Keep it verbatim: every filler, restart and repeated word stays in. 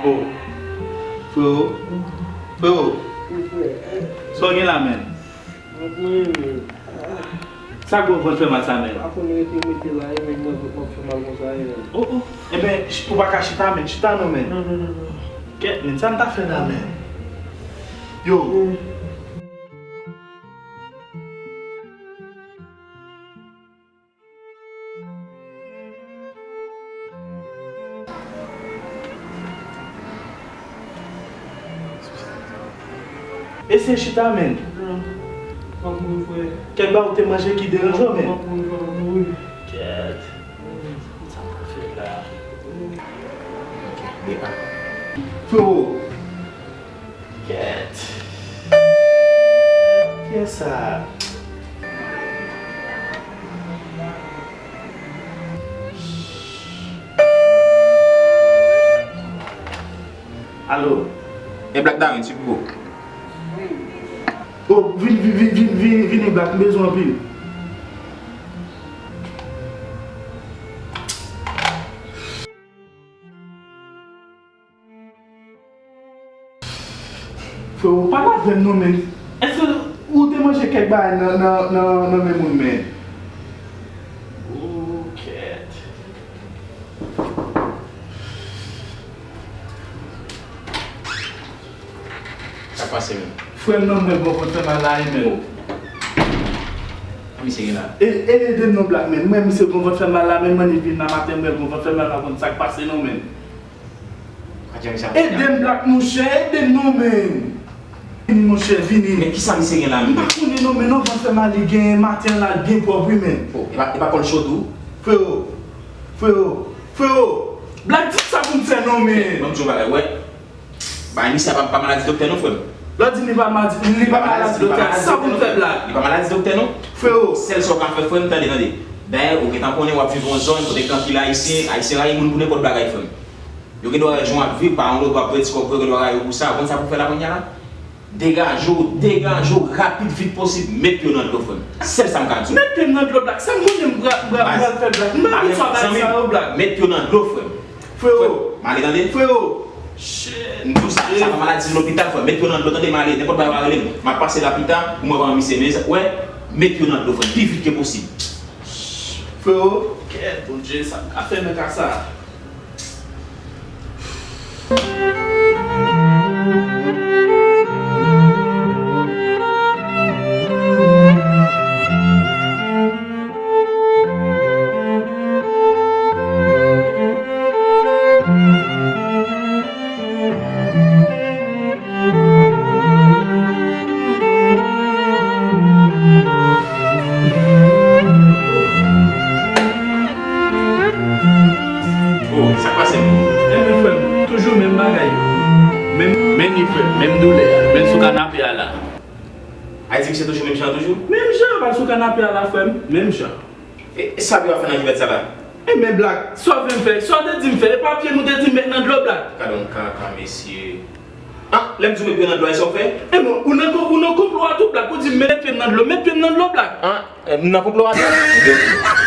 Oh, frewo, frewo, sa w gen la menm? Sa gwo vant fè mal sa menm? Pa konn rete, rete la, e menm mwen vant mwen fè mal konsa, e menm. Oh, oh, enben, ou pa ka chita menm, chita non menm. Non, non, non, non. Kèt menm, sa m ta fè la menm? Yo. Eseye chita, menn. Non. M ap mouri, frè. Kèk bagay ou te manje ki deranje w, menn. M ap mouri, frè, m ap mouri. Kèt. Sa m ap fè la? Frero. Kèt. Kiyès sa? Alo? E Black Darren, si pou. Oh, vin, vin, vin, vin, vin, vini, Black, m bezwen w anpil. Frero, pale avè m non, men. Èske ou te manje kèk bagay nan, nan, nan, nan men moun, men? Oh, kèt. Sa k pase, men? Frè m nan, m wè l gon vant fè mal la, e, men. Ki misye gen la? E, e, ede m non, Black, men. M wè misye gon vant fè mal la, men, m annik vin nan maten, m wè l gon vant fè mal la, konn sa k pase non, men. Ede m, Black, monchè, ede m non, men. Vini, monchè, vini. Men kisa misye gen la, men? M pa konnen non, men, non, vant fè mal li gen maten la, l byen pwòp, wi, men. Oh, e pa, e pa kò l cho tou? Frero, frero, frero, Black, di m sa pou m fè non, men. Ban m di w yon bagay, wè. Bay misye pa, pa maladi doktè non, frè m. Lè w di li pa maladi, li pa maladi doktè, sa pou m fè, Black? Li pa maladi doktè non. Frero. Sèl sa w ka fè, frè m, tande, tande. Dayè, ou gentan konnen w ap viv yon zòn kote gen anpil Ayisyen, Ayisyen rayi moun pou nenpòt bagay, frè m. Yo gen dwa rayi jan w ap viv, pa yon lòt w ap pran ti kòb, yo gen dwa rayi w pou sa. Ou konn sa pou w fè la kounye a la? Degaje w, degaje w rapid, vit posib, met pye w nan dlo, frè m. Sèl sa m ka di w. Met pye m nan dlo, Black. Sa m konnen m pral, m pral, m pral fè, Black. M pa vin sou bagay sa yo, Black. Met pye w nan dlo, frè m. Frero. Frè m, m ale, tande. Frero. M di w sa, sa pa maladi lopital, frè m. Met pye w nan dlo, tande, m ale. Nenpòt bagay w a rele m. M ap pase la pita, pou mwen wè misye. Men, wè, met pye w nan dlo, frè m. Pi vit ke posib. Frero, kèt, Bondye, sa m ka fè nan ka sa a? Oh, sa k pase, menn? Enben, frè m, toujou menm bagay. Menm, menm ni, frè m, menm doulè a, menm sou kanape a la. Ayiti, misye toujou menm jan, toujou? Menm jan, pa sou kanape a la, frè m, menm jan. E, e sa yo ap fè nan kivèt sa la? E men, Black, sa w vle m fè? Sa w te di m fè? E pa pye m ou te di m met nan dlo, Black? Gade yon kaka, mesye. Ah, lè m di w met pye nan dlo a, e sa w fè? E men, ou nan kon-, ou nan konplo a tou, Black. Ou di m met pye m nan dlo, met pye m nan dlo, Black. Ah, eh, m nan konplo a tou?